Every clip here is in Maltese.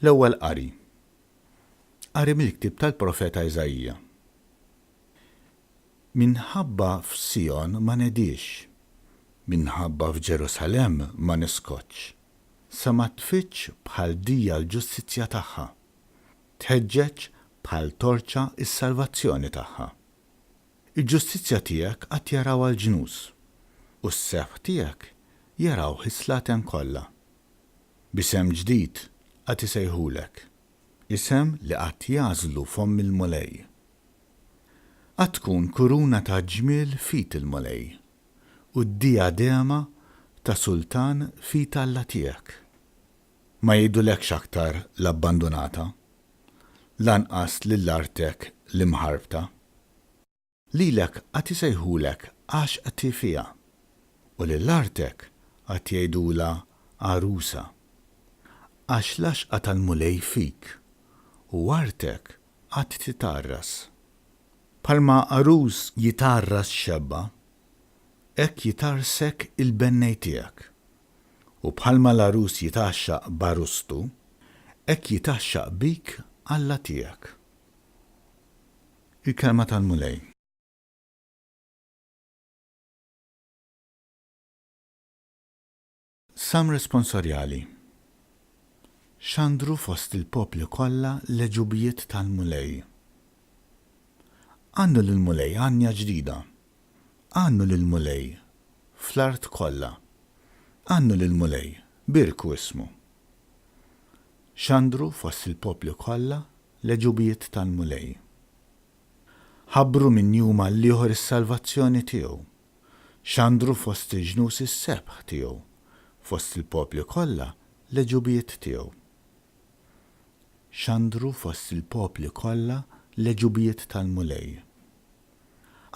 L-Ewwel Qari. Qari mill-ktieb tal-profeta Iżaija. Minħabba f'Sijon ma nedhiex, minħabba f'Ġerusalemm ma niskotx, sa ma tfiġġ bħal dija l-ġustizzja tagħha, tħeġġeġ bħal torċa s-salvazzjoni tagħha. Il-ġustizzja tiegħek għad jarawha l-ġnus, u s-sebħ tiegħek jarawh is-slaten kollha. B'isem ġdid għad isejħulek, isem li għad jagħżlu fomm il-Mulej. Għad tkun kuruna ta' ġmiel f'id il-Mulej, u dijadema ta' sultan f'id Alla tiegħek. Ma jgħidulekx aktar l-abbandunata, lanqas lil artek l-imħarbta. Lilek għad isejħulek għaxqti fiha, u lil artek għad jgħidulha għarusa. Għax l-għaxqa tal-Mulej fik, u artek għad titgħarras. Bħalma għarus jitgħarras xebba, hekk jitgħarrsek il-bennej tiegħek, u bħalma l-għarus jitgħaxxaq b'għarustu, hekk jitgħaxxaq bik Alla tiegħek. Il-Kelma tal-Mulej. Salm Responsorjali Xandru fost il-popli kollha l-għeġubijiet tal-Mulej. Għannu lill-Mulej għanja ġdida. Għannu lill-Mulej fl-art kollha. Għannu lill-Mulej, bierku ismu. Xandru fost il-popli kollha l-għeġubijiet tal-Mulej. Ħabbru minn jum għall-ieħor is-salvazzjoni tiegħu. Xandru fost il-ġnus is-sebħ tiegħu, fost il-popli kollha l-għeġubijiet tiegħu. Xandru fost il-popli kollha l-għeġubijiet tal-Mulej.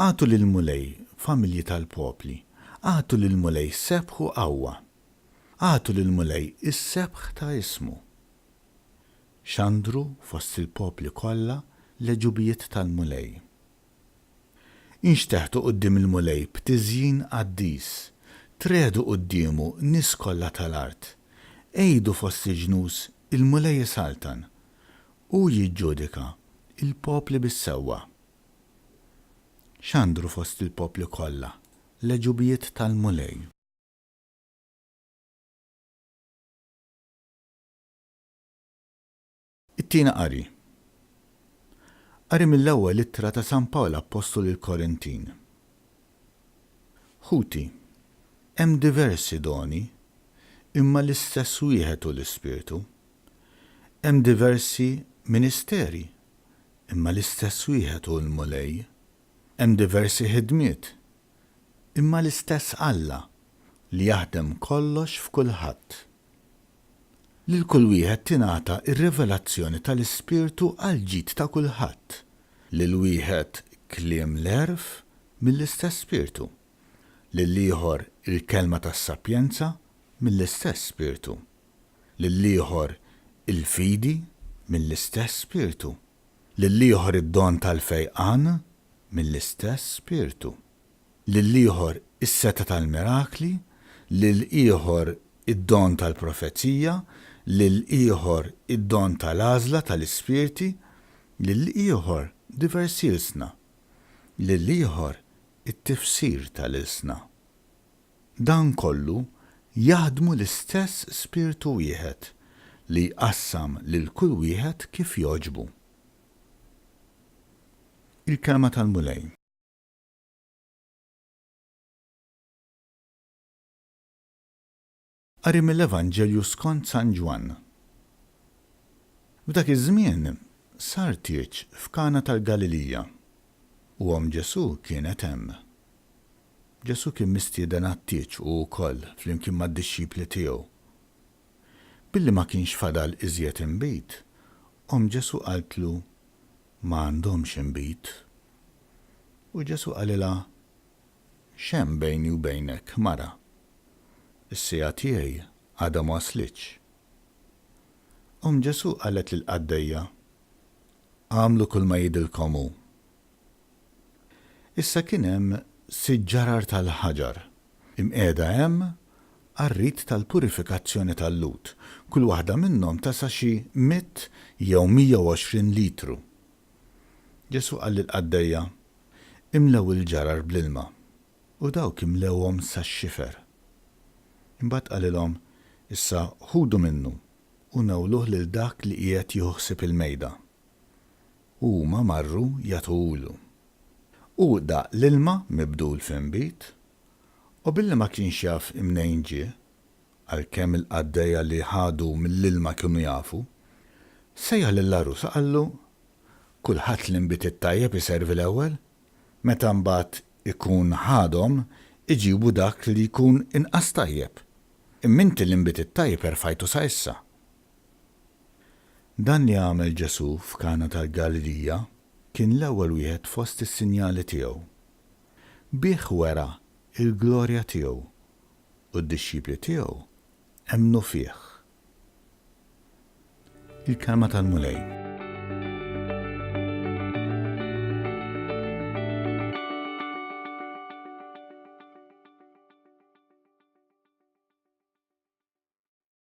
Agħtu lill-Mulej, familji tal-popli, agħtu lill-Mulej sebħ u qawwa. Agħtu lill-Mulej is-sebħ ta' ismu. Xandru fost il-popli kollha l-għeġubijiet tal-Mulej. Inxteħtu quddiem il-Mulej b'tiżjin qaddis, triegħdu quddiemu nies kollha tal-art. Għidu fost il-ġnus, Il-Mulej isaltan. Hu jiġġudika l-popli bis-sewwa. Xandru fost il-popli kollha l-għeġubijiet tal-Mulej. It-Tieni Qari Qari mill-ewwel ittra ta' San Pawl Appostlu lill-Korintin. Ħuti, hemm diversi doni, imma l-istess wieħed hu l-Ispirtu. Hemm diversi ministeri, imma l-istess wieħed hu l-Mulej. Hemm diversi ħidmiet, imma l-istess Alla li jaħdem kollox f'kulħadd. Lil kull wieħed tingħata r-rivelazzjoni tal-Ispirtu għall-ġid ta' kulħadd, lil wieħed kliem l-għerf mill-istess Spirtu, lill-ieħor il-kelma tas-sapjenza mill-istess Spirtu, lill-ieħor il-fidi mill-istess Spirtu, lill-ieħor id-don tal-fejqan mill-istess Spirtu. Lil ieħor is-setgħa tal-mirakli, lil ieħor id-don tal-profezija, lil ieħor id-don tal-għażla tal-ispirti, lil ieħor diversi ilsna, lil ieħor it-tifsir tal-ilsna. Dan kollu jaħdmu l-istess Spirtu wieħed li jqassam lil kull wieħed kif jogħġbu. Il-Kelma tal-Mulej. Qari mill-Evanġelju skont San Ġwann. F'dak iż-żmien sar tieġ f'Kana tal-Galilija, u omm Ġesù kienet hemm. Ġesù kien mistieden għat-tieġ hu wkoll flimkien mad-dixxipli tiegħu. Billi ma kienx fadal iżjed inbid, omm Ġesù qaltlu, Ma għandhomx inbid. U Ġesù qalilha, X'hemm bejni u bejnek, mara? Is-siegħa tiegħi għadha ma waslitx. Omm Ġesù qalet lill-qaddejja, Agħmlu kulma jgħidilkom hu. Issa kien hemm sitt ġarar tal-ħaġar imqiegħda hemm. għar-rit tal-purifikazzjoni tal-Lhud, kull waħda minnhom tasa' xi mitt jew 120 litru. Ġesù qal lill-qaddejja, Imlew il-ġarar bl-ilma. U dawk imlewhom sax-xifer. Imbagħad qalilhom, Issa ħudu minnu u newluh lil dak li qiegħed jieħu ħsieb il-mejda. U huma marru jagħtuhulu. Hu daq l-ilma mibdul fi nbid, u billi ma kienx jaf imnejn ġie, għalkemm il-qaddejja li ħadu mill-ilma kienu jafu, sejjaħ lill-għarus u qallu, Kulħadd l-inbid it-tajjeb iservi l-ewwel, meta mbagħad ikun ħadhom iġibu dak li jkun inqas tajjeb. Imma inti l-inbid it-tajjeb erfajtu sa issa. Dan li għamel Ġesù f'Kana tal-Galilija kien l-ewwel wieħed fost is-sinjali tiegħu. Bih wera l-glorja tiegħu, u d-dixxipli tiegħu emmnu fih. Il-Kelma tal-Mulej.